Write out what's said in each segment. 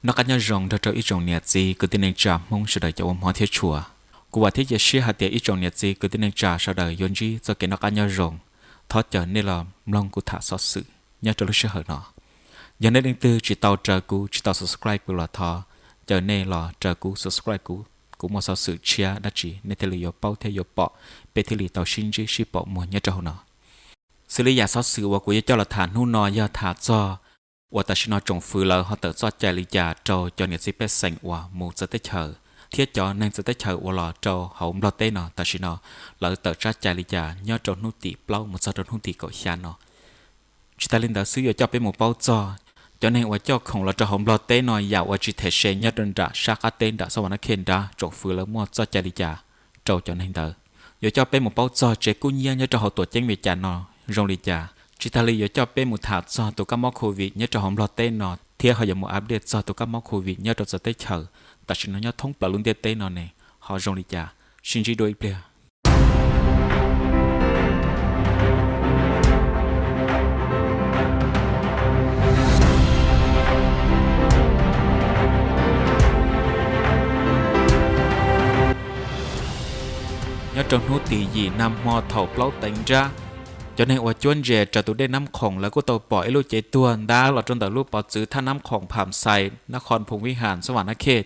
Noj qab nyob zoo nrog rau ib tsoom niam txiv kwv tij neej tsa Hmoob sawv daws cov uas hmov thiab tshua. Kuv vam thiab cia siab hais tias ib tsoom niam txiv kwv tij neej tsa sawv daws yuav ntsib txoj kev noj qab nyob zoo. Thov caw nej los mloog kuv tham xov xwm nyob rau lub sij hawm no. Yog nej leej twg tsis tau raws kuv, tsis tau subscribe kuv los thov caw nej los raws kuv subscribe kuv. Kuv muaj xov xwm tshiab dab tsi nej thiaj li yuav paub thiab yuav pom, peb thiaj li tau sib ntsib sib pom muag nyob rau hauv no. Xws li yam xov xwm uas kuv yuav coj los tham hnub no yog tham txog uas tam sim no tsoom fwv lawv ho tawm txoj cai li cas rau cov niam txiv pej xeem uas mus txawv teb chaws thiab cov neeg txawv teb chaws uas los rau hauv Nplog teb no. Tam sim no lawv tawm tsab cai li cas nyob rau hnub tim plaub mus txog rau hnub tim kaum xya no. Tsis tas li ntawd xwb, yuav coj peb mus paub txog cov neeg uas coj khoom los rau hauv Nplog teb no yam uas tsis them se nyob rau nram sab qab teb nram Xab Vam Nab Khej nrab, tsoom fwv lawv muaj txoj cai li cas rau cov neeg ntawd. Yuav coj peb mus paub txog tsev kub nyiab nyob rau hauv tuam ceeb Mes Kas no zoo li cas. Tsis tas li yuav coj peb mus tham txog tus kab mob Covid nyob rau hauv Nplog teb no thiab ho yuav mus update txog tus kab mob Covid nyob rau txawv teb chaws tam sim no nyob thoob plaws lub ntiaj teb no ne ho zoo li cas. Sib ntsib dua ib pliag. Nyob rau hnub tim yim nag hmo thaum plaub teev nrab, cov neeg uas cuab ntses raws tus dej Nab Khoom lawv kuj tau pom ib lub cev tuag ntab los rau ntawm lub pov txwv thaj Nab Khoom Pham Xais, Nab Khoos Phoos Vib Has, Xab Vam Nab Khej.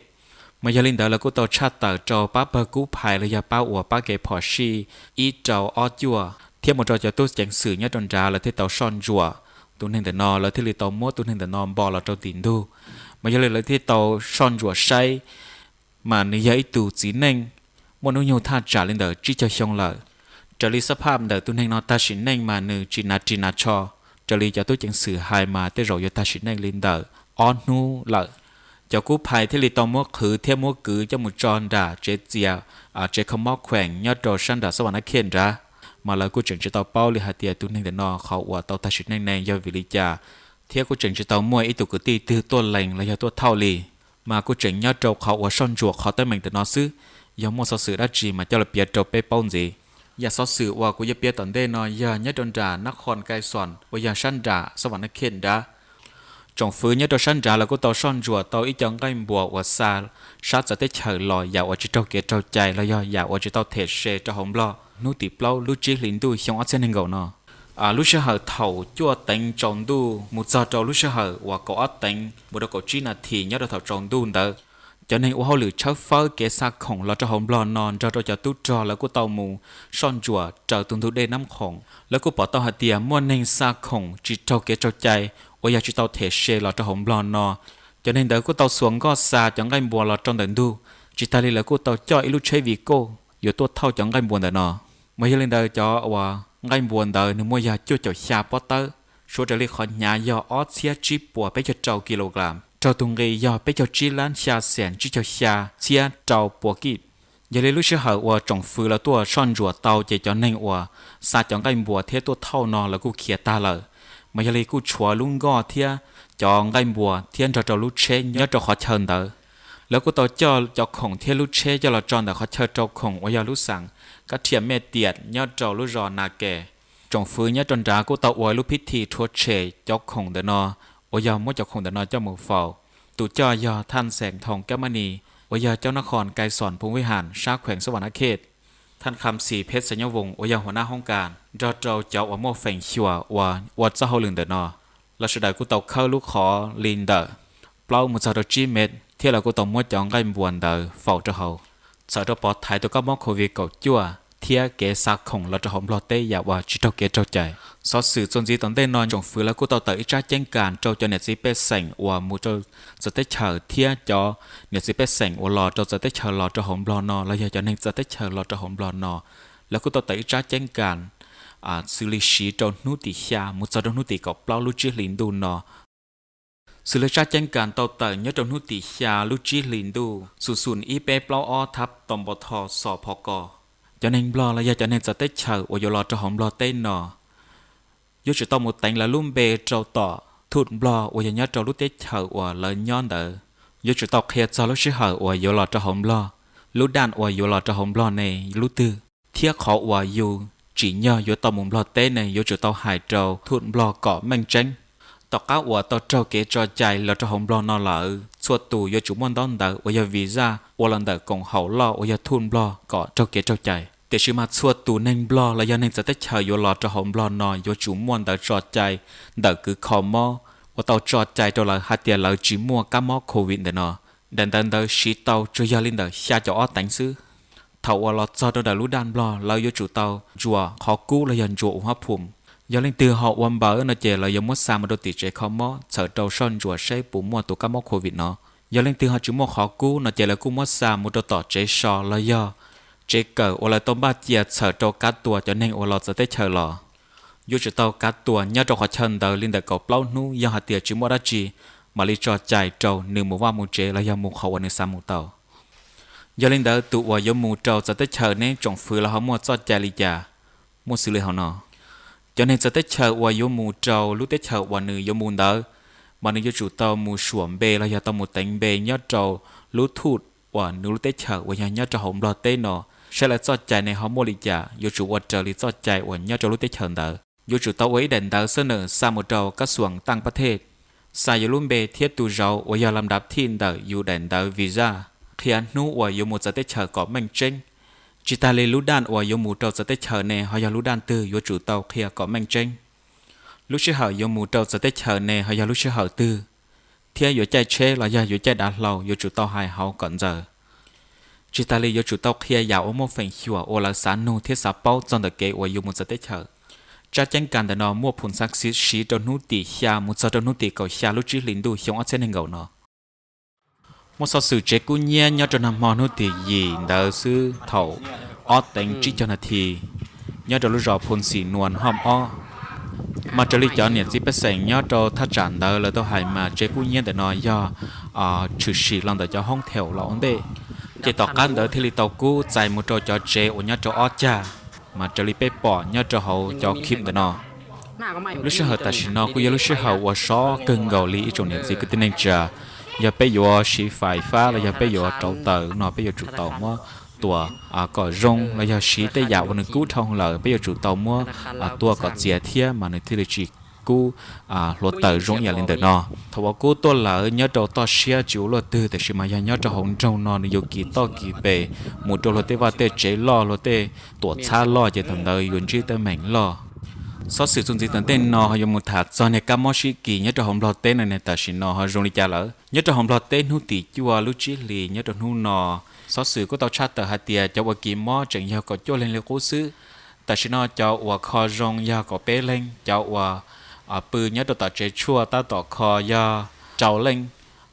Mas yog li ntawd lawv kuj tau tshaj tawm rau pab pawg kub phais los yog pab uas pab kev phom sij ib rau ob cuaj thiab mus rau cov tub ceev xwm nyob rau nrad lawv thiaj tau soj ntsuam tus neeg ntawm no, lawv thiaj li tau muab tus neeg ntawm no npo los rau tim ntug. Mas yog li lawv thiaj tau soj ntsuam saib mas nws yog ib tug txiv neej muaj hnub nyoog thaj tsam li ntawm tsib caug xyoo lawm. Raws li xab phaj ntawm tus neeg no tag sim neej mas nws tsis hnav ris hnav tsho. Raws li cov tub ceev xwm hais mas tej zaum yuav tag sim neej li ntawm ob hnub lawm. Cov kub phais thiaj li tau muab qhwv thiab muab kwv coj mus tso nram tsev txias, tsev kho mob kheem nyob rau sab nram Xab Vam Nab Khej nrad. Mas lawv kuj tseem tsis tau paub li hais tias tus neeg ntawm no qhov uas tau tag sim neej ne yog vim li cas, thiab kuj tseem tsis tau muaj ib tug kwv tij twg tuaj lees los yog tuaj thauj li. Mas kuj tseem nyob rau qhov uas soj ntsuam qhov teeb meem ntawm no xwb, yog muaj xov xwm dab tsi mas coj los piav rau peb paub ntxiv. Yam xov xwm uas kuv yuav piav tom ntej no yog nyob rau nram Nab Khoos Kai Xoos uas yog sab nram Xab Vam Nab Khej nrad. Tsoom fwv nyob rau sab nrad lawv kuj tau soj ntsuam tau ib co nqaij npuas uas xa sab txawv teb chaws los yam uas tsis raug kev raug cai los yog yam uas tsis tau them se rau hauv Nplog hnub tim plaub lub tsib hlis ntuj xyoo ob txhiab nees nkaum no. Lub sij hawm thaum cuaj teev tsaus ntuj mus txog rau lub sij hawm uas kaum ob teev mus rau kaum tsib nas this nyob rau thaum tsaus ntuj ntawd, cov neeg ua hauj lwm tshawb fawb kev xa khoom los rau hauv Nplog no nrog rau cov tub rog lawv kuj tau mus soj ntsuam raws tus ntug dej Nab Khoos. Lawv kuj pom tau hais tias muaj neeg xa khoom tsis raug kev raug cai uas yog tsis tau them se los rau hauv Nplog no. Cov neeg ntawd kuj tau xuas nkoj xa cov nqaij npuas los rau ntawm ntug, tsis tas li lawv kuj tau coj ib lub tsheb Vigo yuav tuaj thauj cov nqaij npuas ntawm no. Mas yog li ntawd cov uas nqaij npuas ntawd nws muaj yog cuaj caum xya pob tawb, suav raws li qhov hnyav yog ob txhiab tsib puas peb caug rau kilogram, raug tus nqi yog peb caug tsib lab xya xees tsib caug xya txhiab rau puas kij. Yog li lub sij hawm uas tsoom fwv lawv tuaj soj ntsuam tau ces cov neeg uas xa cov nqaij npuas thiab tuaj thauj no lawv kuj khiav tag lawm. Mas yog li kuj tshuav lub nkoj thiab cov nqaij npuas thiab nrog rau lub tsheb nyob rau qhov chaw ntawd. Lawv kuj tau coj cov khoom thiab lub tsheb coj los tso ntawm qhov chaw rau khoom uas yog lub xeev Kab Thiam Mej Tiam nyob rau lub zos Nas Kes. Tsoom fwv nyob rau nrad kuj tau ua ib lub phib thi rhuav tshem cov khoom ntawm no, uas yog muab cov khoom ntawm no coj mus faus. Tus coj yog Thaj Xeem Thoos Kab Mab Nis uas yog coj Nab Khoos Kai Xoos Phoos Vib Has sab kheem Xab Vam Nab Khej, Thaj Kham Xis Phej Xas Nyob Voos uas yog hua nab hoob kas nrog rau cov uas muaj feem xyuam uas ua txoj hauj lwm ntawm no. Lawv sawv daws kuj tau khawb lub qhov li ntawm plaub mus txog rau tsib mev thiab lawv kuj tau muab cov nqaij npuas ntawd faus rau hauv, txhawm rau pov thaiv tus kab mob Covid kaum cuaj thiab kev xa khoom los rau hauv Nplog teb yam uas tsis raug kev raug cai. Xov xwm txuas ntxiv tom ntej no tsoom fwv lawv kuj tau tawm ib tsab ceeb kas rau cov niam txiv pej xeem uas mus rau txawv teb chaws thiab cov niam txiv pej xeem uas los rau txawv teb chaws los rau hauv Nplog no los yog cov neeg txawv teb chaws los rau hauv Nplog no. Lawv kuj tau tawm ib tsab ceeb kas xws li siv rau hnub tim xya mus txog rau hnub tim kaum plaub lub tsib hlis ntuj no. Xws li tsab ceeb kas tau tawm nyob rau hnub tim xya lub tsib hlis ntuj xum xum ib peb plaub ob thab tau npau tho xo pho ko, cov neeg Nplog los yog cov neeg txawv teb chaws uas yuav los rau hauv Nplog teb no yuav tsum tau mus teev lawv lub npe rau tom thum Nplog uas yog nyob rau lub teb chaws uas lawv nyob ntawd. Yuav tsum tau qhia txog lub sij hawm uas yuav los rau hauv Nplog, lub daj uas yuav los rau hauv Nplog ne lub twg, thiab qhov uas yus tsim nyog yuav tau mus Nplog teb ne yuav tsum tau hais rau thum Nplog kom meej tseeb. Tom qab uas tau raug kev tso cai los rau hauv Nplog no lawm, txhua tus yuav tsum muaj ntaub ntawv uas yog visa ua los ntawm koom haum loj uas yog thuj Nplog kom raug kev tso cai. Tiam sis mas txhua tus neeg Nplog los yog neeg txawv teb chaws yuav los rau hauv Nplog no yuav tsum muaj ntawv tso cai ntawm kws kho mob uas tau tso cai rau lawv hais tias lawv tsis muaj kab mob covid ntawm no. Daim ntawv ntawd siv tau tsuas yog li ntawm xya caum ob teev xwb. Thaum uas los txog rau ntawm lub daj Nplog, lawv yuav tsum tau ntsuas qhov kub los yog ntsuas ua hab phum. Yog leej twg ho ua npaws no ces lawv yuav muab xa mus rau tim tsev kho mob txhawm rau soj ntsuas saib puas muaj tus kab mob covid no. Yog leej twg ho tsis muaj qhov kub no ces lawv kuj muab xa mus rau tom tsev so los yog tsev kawm uas lawv tau npaj cia txhawm rau kav tua cov neeg uas los txawv teb chaws los. Yuav tsum tau kav tua nyob rau qhov chaw ntawd li ntawm kaum plaub hnub, yog hais tias tsis muaj dab tsi mam li tso cai rau nws mus vaj mus tsev los yog mus qhov uas nws xav mus tau. Yog li ntawd tus uas yuav mus rau txawv teb chaws neb tsoom fwv los ho muaj txoj cai li cas? Muaj xws li hauv no. Cov neeg txawv teb chaws uas yuav mus rau lub teb chaws uas nws yuav mus ntawd, mas nws yuav tsum tau mus suam npe los yog tau mus teev npe nyob rau lub thuj uas nws lub teb chaws uas yog nyob rau hauv Nplog teb no, saib lawv txoj cai ne ho muaj li cas, yuav tsum ua raws li txoj cai uas nyob rau lub teb chaws ntawd. Yuav tsum tau ua ib daim ntawv xab nawm xa mus rau kab xuam taj pab thej, xa yus lub npe thiab tus zauv uas yog lam dav thij ntawm yus daim ntawv visa, qhia hnub uas yuav mus txawv teb chaws kom meej tseeb. Tsis tas li lub daj uas yuav mus rau txawv teb chaws ne ho yog lub daj twg yuav tsum tau qhia kom meej tseeb. Lub sij hawm yuav mus rau txawv teb chaws ne ho yog lub sij hawm twg, thiab yuav caij tsheb los yog yuav caij dav hlau yuav tsum tau hais hauv kom ntxaws. Tsis tas li yuav tsum tau qhia yam uas muaj feem xyuam uas lawv xav nug thiab xav paub txog ntawm kev uas yuav mus txawv teb chaws. Tsab ceeb kas ntawm no muaj phum xav siv rau hnub tim xya mus txog rau hnub tim kaum xya lub tsib hlis ntuj xyoo ob txhiab nees nkaum no. Muaj xov xwm tsev kub nyiab nyob rau nag hmo hnub tim yim ntawd xwb thaum ob teev tsib caug nas this nyob rau lub zos Phoo Xim Nuas Hom ob. Mas raws li cov niam txiv pej xeem nyob rau thaj tsam ntawd lawv tau hais mas tsev kub nyiab ntawm no yog tshwm sim los ntawm cov hoob theem los ua ntej, ces tom qab ntawd thiaj li tau kub txais mus rau cov tsev uas nyob rau ob cag, mas raws li peb pom nyob rau hauv cov clip ntawm no. Lub sij hawm tam sim no kuj yog lub sij hawm uas sov kawg nkaus li ib tsoom niam txiv kwv tij neej tsa. Yog peb yuav siv fais fab los yog peb yuav rauv taws no peb yuav tsum tau muab tua kom zoo los yog siv tej yam uas nws kub dhau lawm peb yuav tsum tau muab tua kom txias thiab mas nws thiaj li tsis kub hluav taws zoo ib yam li ntawm no. Thaum uas kub tuaj lawm nyob rau toj siab tsis ua luaj twg, tiam sis mas yog nyob rau hauv nroog no nws yuav kis toj kis pes mus rau luag tej vaj tej tsev loj luag tej tuam txhab loj ces thaum ntawd yuav ntsib teeb meem loj. Xov xwm txuas ntxiv tom ntej no ho yuav mus tham txog niag kab mob sib kis nyob rau hauv Nplog teb no ne tam sim no ho zoo li cas lawm. Nyob rau hauv Nplog teb hnub tim cuaj lub tsib hlis nyob rau hnub no, xov xwm kuj tau tshaj tawm hais tias cov uas kis mob tseem yog kaum cuaj leeg li qub xwb. Tam sim no cov uas kho zoo yog kaum peb leeg, cov uas pw nyob rau tom tsev tshuaj tab tom kho yog rau leej,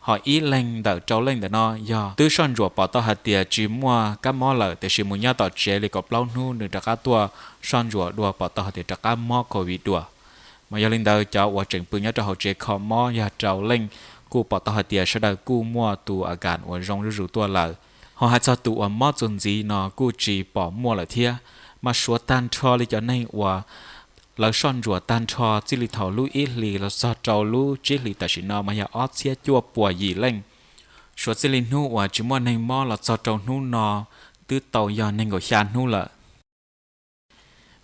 ho ib leeg ntawm rau leej ntawm no yog twb soj ntsuam pom tau hais tias tsis muaj kab mob lawm tiam sis mus nyob tom tsev li kaum plaub hnub nws rov qab tuaj soj ntsuam dua pom tau hais tias rov qab mob covid dua. Mas yog li ntawd cov uas tseem pw nyob rau hauv tsev kho mob yog rau leej, kuj pom tau hais tias sawv daws kuj muaj tus a kas uas zoo zuj zus tuaj lawm. Ho hais txog tus uas mob txuas ntxiv no kuj tsis pom muaj lawm thiab. Mas suav tag nrho li cov neeg uas lawv soj ntsuam tag nrho txij li thaum lub ib hlis los txog rau lub tsib hlis tam sim no mas yog ob txhiab cuaj puas yim leej. Suav txij li hnub uas tsis muaj neeg mob los txog rau hnub no twb tau yog nees nkaum xya hnub lawm.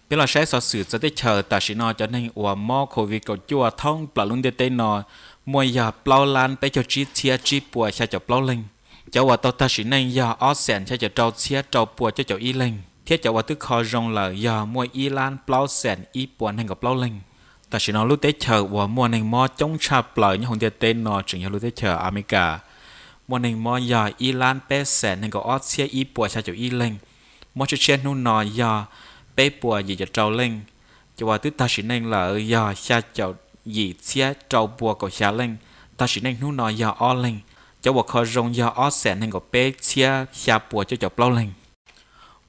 Peb los saib xov xwm txawv teb chaws tam sim no cov neeg uas mob covid kaum cuaj thoob plaws lub ntiaj teb no muaj yog plaub lab peb caug tsib txhiab tsib puas xya caum plaub leeg. Cov uas tau tag sim neej yog ob xees xya caum rau txhiab rau puas cuaj caum ib leeg, thiab cov uas twb kho zoo lawm yog muaj ib lab plaub xees ib puas nees nkaum plaub leeg. Tam sim no lub teb chaws uas muaj neeg mob coob tshaj plaws nyob hauv ntiaj teb no tseem yog lub teb chaws Amelikas, muaj neeg mob yog ib lab peb xees nees nkaum ob txhiab ib puas xya caum ib leeg. Mob tshiab tshiab hnub no yog peb puas yim caum rau leej. Cov uas twb tag sim neej lawm yog xya caum yim txhiab rau puas kaum xya leej, tag sim neej hnub no yog ob leeg. Cov uas kho zoo yog ob xees nees nkaum peb txhiab xya puas cuaj caum plaub leeg.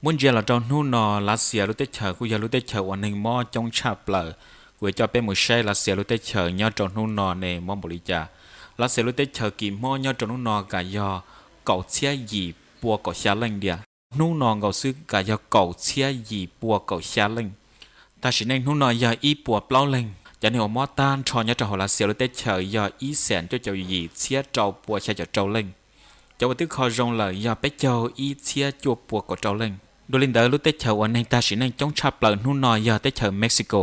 Muab ntsia los rau hnub no, Lav Xias lub teb chaws kuj yog lub teb chaws uas neeg mob coob tshaj plaws. Kuv yuav coj peb mus saib Lav Xias lub teb chaws nyob rau hnub no ne mob npaum li cas. Lav Xias lub teb chaws kis mob nyob rau hnub no kam yog kaum txhiab yim pua kaum xya leej tiag. Hnub no nkaus xwb kam yog kaum txhiab yim pua kaum xya leej. Tag sim neej hnub no yog ib puas plaub leeg. Cov neeg uas mob tag nrho nyob rau hauv Lav Xias lub teb chaws yog ib xees cuaj caum yim txhiab rau puas xya caum rau leej. Cov uas twb kho zoo lawm yog peb caug ib txhiab cuaj puas kaum rau leej. Dua li ntawd lub teb chaws uas neeg tag sim neej coob tshaj plaws hnub no yog teb chaws Mexico,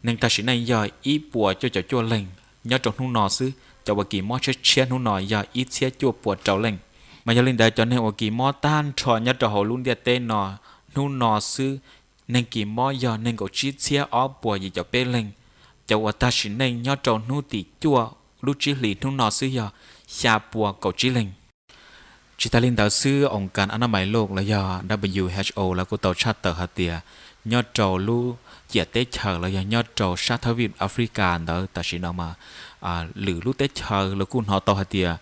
neeg tag sim neej yog ib puas cuaj caum cuaj leeg. Nyob rau hnub no xwb cov uas kis mob tshiab tshiab hnub no yog ib txhiab cuaj puas rau leej. Mas yog li ntawd cov neeg uas kis mob tag nrho nyob rau hauv lub ntiaj teb no hnub no xwb, neeg kis mob yog nees nkaum tsib txhiab ob puas yim caum peb leeg. Cov uas tag sim neej nyob rau hnub tim cuaj lub tsib hlis hnub no xwb yog xya puas kaum tsib leeg. Tsis tas li ntawd xwb, oos kas a na mais loj los yog W H O lawv kuj tau tshaj tawm hais tias nyob rau lub ciam teb chaws los yog nyob rau sab thawj vij Africa ntawd tam sim no mas lwm lub teb chaws lawv kuj hnov tau hais tias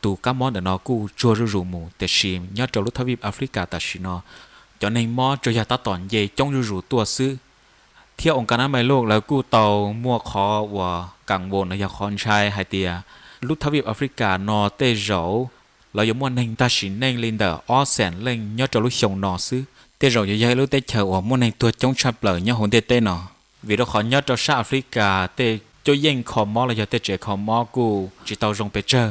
tus kab mob ntawm no kuj tsuag zuj zus mus, tiam sis nyob rau lub thawj vij Africa tam sim no cov neeg mob tsuas yog tab tom nce coob zuj zus tuaj xwb. Thiab oos kas a na mais loj lawv kuj tau muaj qhov uas kam vos no yog qhov ntshai hais tias lub thawj vij Africa no tej zaum lawv yuav muaj neeg tag sim neej li ntawm ob xees leej nyob rau lub xyoo no xwb. Tej zaum yuav yog ib lub teb chaws uas muaj neeg tuag coob tshaj plaws nyob hauv ntiaj teb no. Vim rau qhov nyob rau sab Africa tej cuab yeej kho mob los yog tej tsev kho mob kuj tsis tau zoo pes tsawg.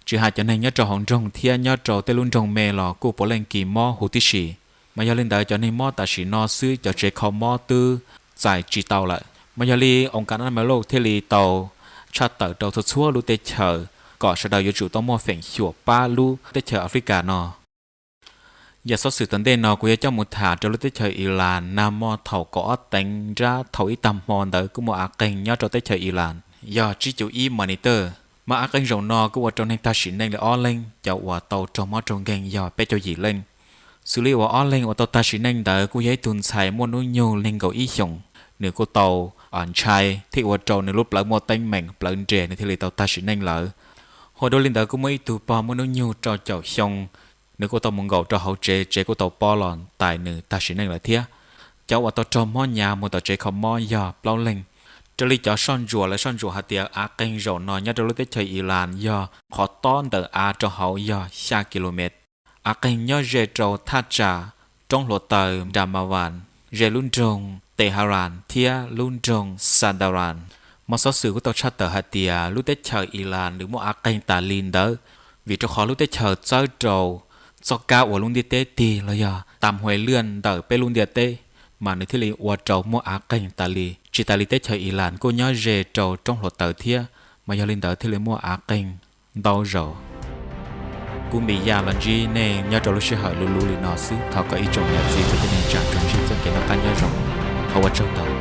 Tsis hais cov neeg nyob rau hauv nroog thiab nyob rau tej lub nroog me los kuj puav leej kis mob huv tib si. Mas yog li ntawd cov neeg mob tam sim no xwb cov tsev kho mob twb txais tsis tau lawm. Mas yog li oos kas a na mais loj thiaj li tau tshaj tawm rau txhua txhua lub teb chaws kom sawv daws yuav tsum tau muaj feem xyuam pab lub teb chaws Africa no. Yam xov xwm tom ntej no kuv yuav coj mus tham rau lub teb chaws Ilas nag hmo thaum kaum ob teev nrab thaum ib tag hmo ntawd kuj muaj av qeeg nyob rau teb chaws Ilas. Yog tsib caug ib magnitude. Mas av qeeg zaum no kuj ua rau neeg tag sim neej li ob leeg, cov uas tau raug mob raug nkeeg yog peb caug yim leej. Xws li uas ob leeg uas tau tag sim neej ntawd kuj yog ib tug ntxhais muaj hnub nyoog nees nkaum ib xyoos, nws kuj tau ntshai thiaj ua rau nws lub plawv muaj teeb meem plawv nres nws thiaj li tau tag sim neej lawm. Hos dua li ntawd kuj muaj ib tug pog muaj hnub nyoog rau caum xyoo, nws kuj tau mus nkaum rau hauv tsev, tsev kuj tau pob los ntais nws tag sim neej lawm thiab. Cov uas tau raug mob nyav mus tom tsev kho mob yog plaub leeg. Raws li cov soj ntsuam lawv soj ntsuam hais tias av qeeg zaum no nyob rau lub teb chaws Ilas yog qhov tob ntawm av rau hauv yog xya ki lo mev. Av qeeg nyob ze rau thaj tsam roob hluav taws Damavand, ze lub nroog Tehran thiab lub nroog Sandaran. Mas xov xwm kuj tau tshaj tawm hais tias lub teb chaws Ilas nws muaj av qeeg tas li ntawd vim rau qhov lub teb chaws txawb rau txoj kab uas lub ntiaj teb tig los yog tam hua liaj ntawm peb lub ntiaj teb, mas nws thiaj li ua rau muaj av qeeg tas li. Tsis tas li teb chaws Ilas kuj nyob ze rau roob hluav taws thiab, mas yog li ntawd thiaj li muaj av qeeg ntau zaus. Kuv Npis Yaj los ntsib nej nyob rau lub sij hawm luv luv li no xwb, thov kom ib tsoom niam txiv kwv tij neej tsa tsuas ntsib txoj kev noj qab nyob zoo. Thov ua tsaug ntau.